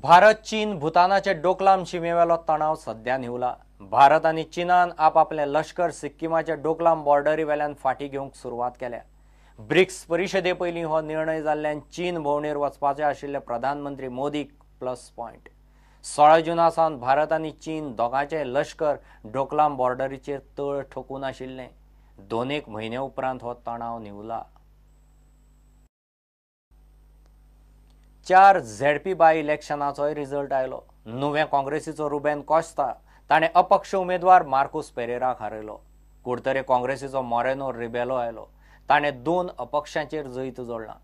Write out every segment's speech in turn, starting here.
भारत चीन भूतानाचे डोकलाम शिमेवेलो तणाव सध्या न्हिवला. भारत आनी चीनान आपआपलें लश्कर सिक्किमाच्या डोकलाम बॉर्डरी वेल्यान फाटी घेवंक सुरवात केल्या. ब्रिक्स परिशदे पयलीं हो निर्णय जाल्ल्यान चीन भोंवडेर वचपाचे आशिल्ले प्रधानमंत्री मोदीक प्लस पॉयंट. 16 जुना सावन भारत आनी चीन दोगांचें लश्कर डोकलाम बॉर्डरीचेर तळ ठोकून आशिल्लें. 2 म्हयने उपरांत हो तणाव न्हिवला. 4 झेडपी बाय इलेक्शनाचोय रिजल्ट आयलो. नुवें काँग्रेसीचो रुबेन कोस्ता ताणें अपक्ष उमेदवार मार्कुस पेरेराक हारयलो. कुडतरे काँग्रेसीचो मोरेनो रिबेलो आयलो, ताणें 2 अपक्षांचेर जैत जोडलां.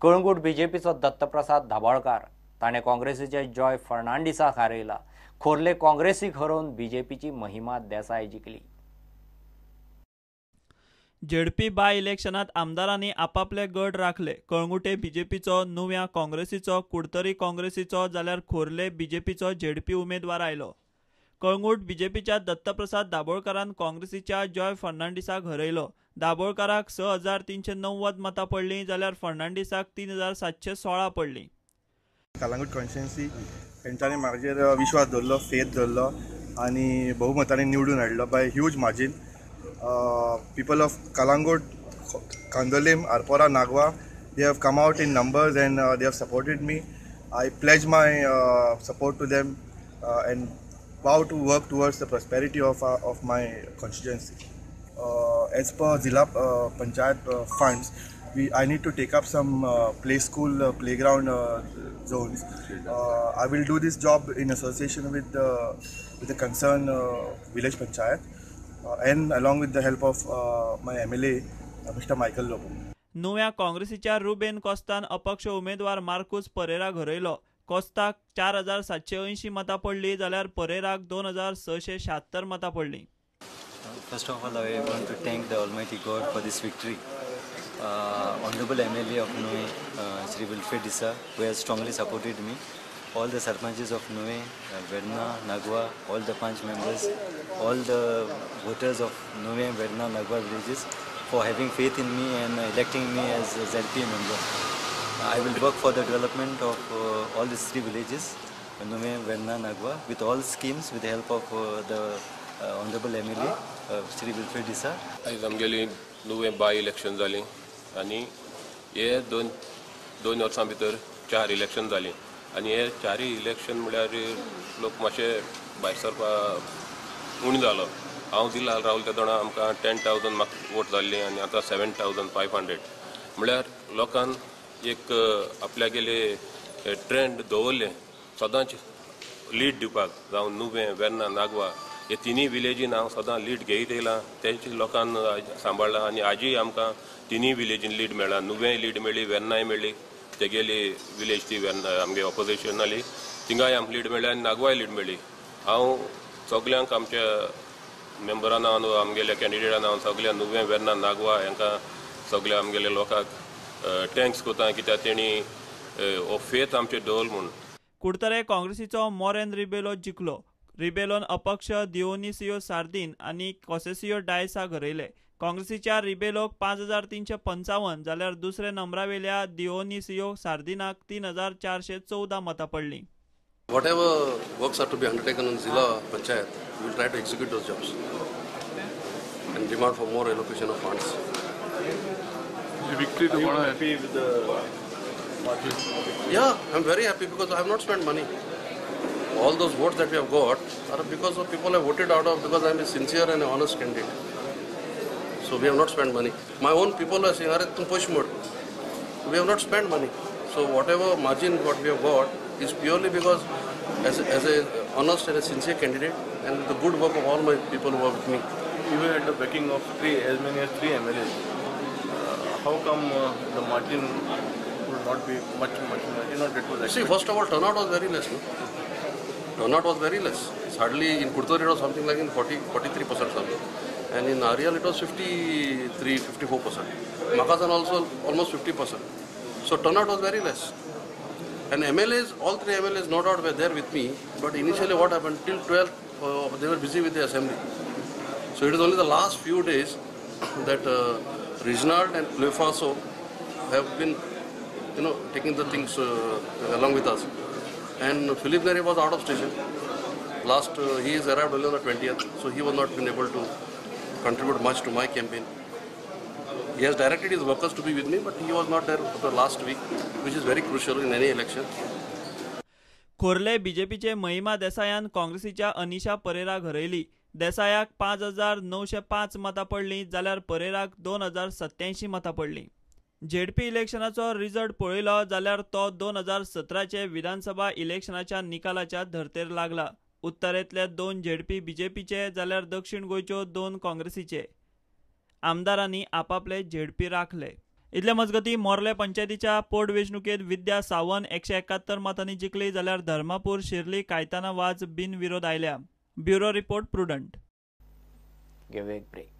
कळंगूट बीजेपीचो दत्तप्रसाद धाबाळकार ताणें काँग्रेसीचे जॉय फर्नांडीसाक हारयला. खोर्ले काँग्रेसीक हरोवन बीजेपीची महिमा देसाय जिखली. झेडपी बाय इलेक्शनात आमदारांनी आपापले गड राखले. कळंगुटे बीजेपीचो, नुव्या काँग्रेसीचो, कुडतरी काँग्रेसीचो जाल्यार खोर्ले बीजेपीचो झेडपी उमेदवार आयलो. कळंगूट बीजेपीच्या दत्तप्रसाद दाभोळकारान काँग्रेसीच्या जॉय फर्नांडीसाक हरयलो. दाभोळकाराक 6390 मतां पडलीं जाल्यार फर्नांडीसाक 3716 पडलीं. कळंगूट कॉन्स्टिट्युएन्सी तेंच्यांनी म्हाजेर विश्वास दवरलो, फेथ दवरलो आनी बहुमतांनी निवडून हाडलो by huge margin. People of Calangute, Candolim, Arpora, Nagwa, they have come out in numbers and they have supported me. I pledge my support to them and vow to work towards the prosperity of my constituency. As per Zilla Panchayat funds, I need to take up some play school playground zones. I will do this job in association with the concerned village panchayat and along with the help of my MLA, Mr. Michael Lobo. नुव्या काँग्रेसीच्या Reuben कोस्तान अपक्ष उमेदवार मार्कुस परेराक हरयलो. कोस्ताक 4780 मतां पडलीं जाल्यार परेराक 2676 मतां पडलीं. First of all, I want to thank the Almighty God for this victory. Honorable MLA of Nuvem, Shri Wilfred D'Sa, who has strongly supported me. All the sarpanches of Nuvem, Verna, Nagwa, all the panch members, all the voters of Nuvem, Verna, Nagwa villages for having faith in me and electing me as a ZP member. I will work for the development of all these 3 villages, Nuvem, Verna, Nagwa, with all schemes with the help of the Honorable MLA, Shri Wilfred D'Sa. आयज आमगेली नुवें by election जाली आनी हे दोन वर्सां भितर 4 election जाली आनी हे 4 इलेक्शन म्हळ्यार लोक मातशे भायर सरपा उणें जालो. हांव दिला रावल तेदोणा आमकां 10,000 म्हाका वोट जाल्ली आनी आतां 7,500 म्हळ्यार लोकान एक आपल्यागेले ट्रेंड दवरले सदांच लीड दिवपाक, जावं नुवें, वेर्ना, नागवा हे तिनूय विलेजीन हांव सदां लीड घेयत येयलां. तेंचे लोकान सांबाळ्ळां आनी आजूय आमकां तिनूय विलेजीन लीड मेळ्ळा. नुवेंय लीड मेळ्ळी, वेर्नाय मेळ्ळी, तेगेली विलेज ती वेर्ना आमगे ऑपोजिशनाली थिंगाय आमकां लीड मेळ्ळी आनी नागवाय लीड मेळ्ळी. हांव सगल्यांक आमच्या मेंबरां नांवान, आमगेल्या कॅन्डिडेटा नांवान सगल्या नुवें, वेर्ना, नागवा हांकां सगल्या आमगेल्या लोकांक thanks करता कित्याक तेणी हो फेथ आमचेर दवरलो म्हूण. कुडतरे काँग्रेसीचो मोरेन रिबेलो जिखलो. रिबेलोन अपक्ष दिओनिसियो सार्दीन आनी कॉसेसियो डायसाक हरयले. काँग्रेसीच्या रिबेलोक 5355 जाल्यार दुसऱ्या नंबरावेल्या दिओनिसियो सार्दिनाक 3414 मतां पडलीं. Whatever works are to be undertaken on Zilla Panchayat, we will try to execute those jobs and demand for more allocation of funds. The victory to Are you happy with the margin? Yeah, I'm very happy because I have not spent money. All those votes that we have got are because of people have voted out of because I am a sincere and honest candidate. So we have not spent money. My own people are saying, "Arey, tum push more." We have not spent money. So whatever margin what we have got is purely because as a honest and a sincere candidate and the good work of all my people who are with me. Even at the backing of as many as 3 MLAs, how come the margin would not be much more? You know, that was see, first of all, turnout was very less. No? Turnout was very less. It's hardly in Kurtori it was something like in 43% something, and in Arial it was 53, 54%. Makasan also almost 50%. So turnout was very less. And MLAs, all 3 MLAs no doubt were there with me, but initially what happened, till 12th they were busy with the assembly. So it is only the last few days that Reginald and Cleofaso have been, you know, taking the things along with us. And Philip Neri was out of station. Last, he is arrived only on the 20th, so he was not been able to contribute much to my campaign. He has directed his workers to be with me, but he was not there for the last week, which is very crucial in any election. Khorle बीजेपीचे महिमा देसायान काँग्रेसीच्या अनिशा परेराक हरयली. देसायाक 5905 मतां पडलीं जाल्यार परेराक 2087 मतां पडलीं. ZP इलेक्शनाचो result पळयलो जाल्यार तो 2017चे विधानसभा इलेक्शनाच्या निकालाच्या धर्तेर लागला. उत्तरेंतले 2 झेडपी बीजेपीचे जाल्यार दक्षिण गोंयच्यो 2 काँग्रेसीचे. आमदारांनी आपापले झेडपी राखले. इतले मजगती मोर्ले पंचायतीच्या पोटवेंचणुकेंत विद्या सावंत 171 मतांनी जिखली जाल्यार धर्मापूर शिर्ली कायताना वाज बिनविरोध आयल्या. Bureau report, Prudent. घेवया एक ब्रेक.